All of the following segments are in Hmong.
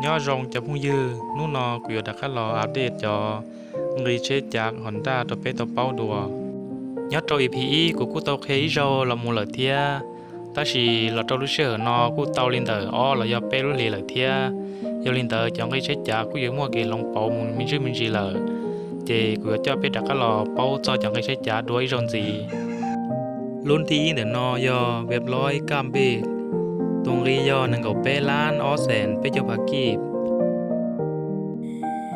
Nyob zoo cov phooj ywg, hnub no kuv yuav rov qab los update cov nqi tsheb cav Honda rau peb tau paub dua. Nyob rau E P ib kuv kuj tau qhia ib zaug los mus lawm thiab, tab sis los rau lub sij hawm no kuj tau li ntawm ob los yog peb lub hlis lawm thiab. Yog li ntawd cov nqi tsheb cav kuj yuav muaj kev hloov pauv mus me ntsis me ntsis lawm, ces kuv yuav coj peb rov qab los paub txog cov nqi tsheb cav dua ib zaug ntxiv. Lub thib ib ntawm no yog Wave Lois Compact, tus nqi yog nees nkaum peb lab ob xees peb caug phav kib.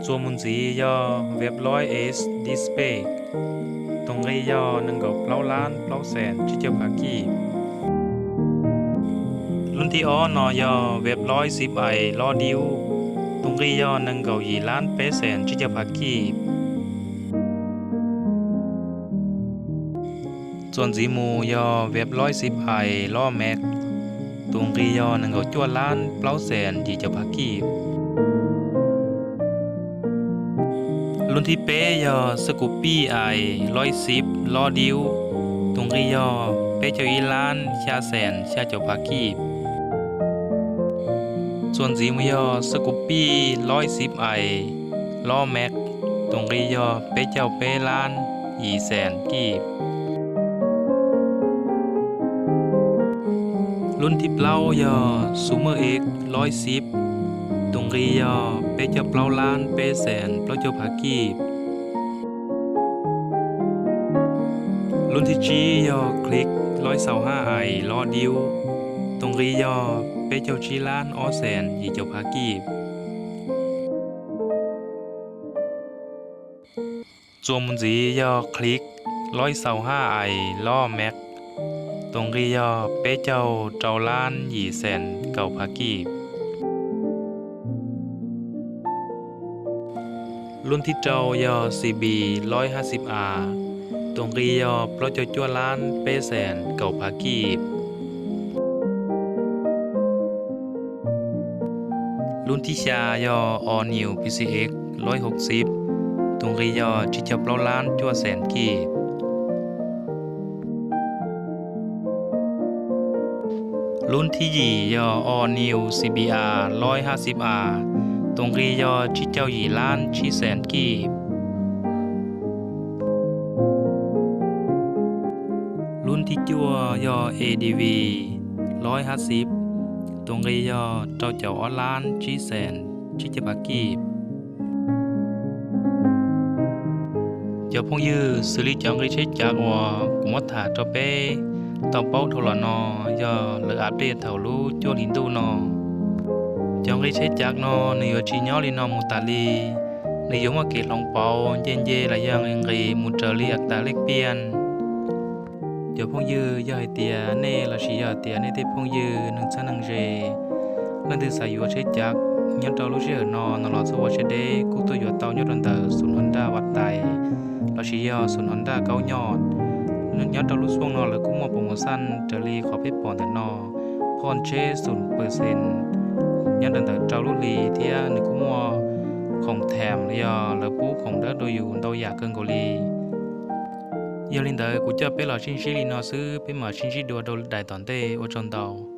Txuas mus ntxiv yog Wave Lois Ace Deep Space, tus nqi yog nees nkaum plaub lab plaub xees tsib caug phav kib. Lub thib ob no yog Wave Lois Zip Ace Lost Dupe, tus nqi yog nees nkaum yim lab peb xees tsib caug phav kib. Txuas ntxiv mus yog Wave Lois Zip Ace Lost Max, tus nqi yog nees nkaum cuaj lab plaub xees yim caum phav kib. Lub thib peb yog Scoopy Ace Lois Zip Lost Dupe, tus nqi yog peb caug ib lab xya xees xya caum phav kib. Txuas ntxiv mus yog Scoopy Lois Zip Ace Lost Max, tus nqi yog peb caug peb lab yim xees kib. Lub thib plaub yog Summer Ace Lois Zip, tus nqi yog peb caug plaub lab peb xees plaub caug phav kib. Lub thib tsib yog Click Lois Xaus Haj Ace Lost Dupe, tus nqi yog peb caug tsib lab ob xees yim caum phav kib. Txuas mus ntxiv yog Click Lois Xaus Haj Ace Lost Max, tus nqi yog peb caug rau lab yim xees kaum phav kib. Lub thib rau yog C B Lois Haj Zip Ace, tus nqi yog plaub caug cuaj lab peb xees kaum phav kib. Lub thib xya yog All New P C X Lois Hauv Zip, tus nqi yog tsib caug plaub lab cuaj xees kib. Lub thib yim yog All New C B R Lois Haj Zip Ace, tus nqi yog tsib caug yim lab tsib xees kib. Lub thib cuaj yog A D V Lois Haj Zip, tus nqi yog rau caum ob lab tsib xees tsib caug phav kib. Cov phooj ywg, xws li cov nqi tsheb cav uas kuv muab tham rau peb tau paub dhau los no yog lawv update thaum lub cuaj hlis ntuj no. Cov nqi tsheb cav no nws yuav tsis nyob li no mus tas li, nws yuav muaj kev hloov pauv nce nce los yog nqis nqis mus raws li a tas lej piaj. Cov phooj ywg, yog hais tias nej los sis yog tias nej tej phooj ywg neeg txheeb neeg ze leej twg xav yuav tsheb cav nyob rau lub sij hawm no no los txhob ua siab deb, kuj tuaj yuav tau nyob rau ntawm xum Honda Vaj Tais los sis yog xum Honda Kaub Nyoj. Nyob rau lub xyooj no lawv kuj muaj promotion raws li qhov peb pom ntawm no, phoj tsheb xum pawj xees nyob rau ntawm rau lub hlis thiab nws kuj muaj khoom them los yog lawv pub khoom dawb rau yus ntau yam kawg nkaus li. Yog li ntawd kuv coj peb los sib ntsib li no xwb, peb mam sib ntsib dua rau daim tom ntej, ua tsaug ntau.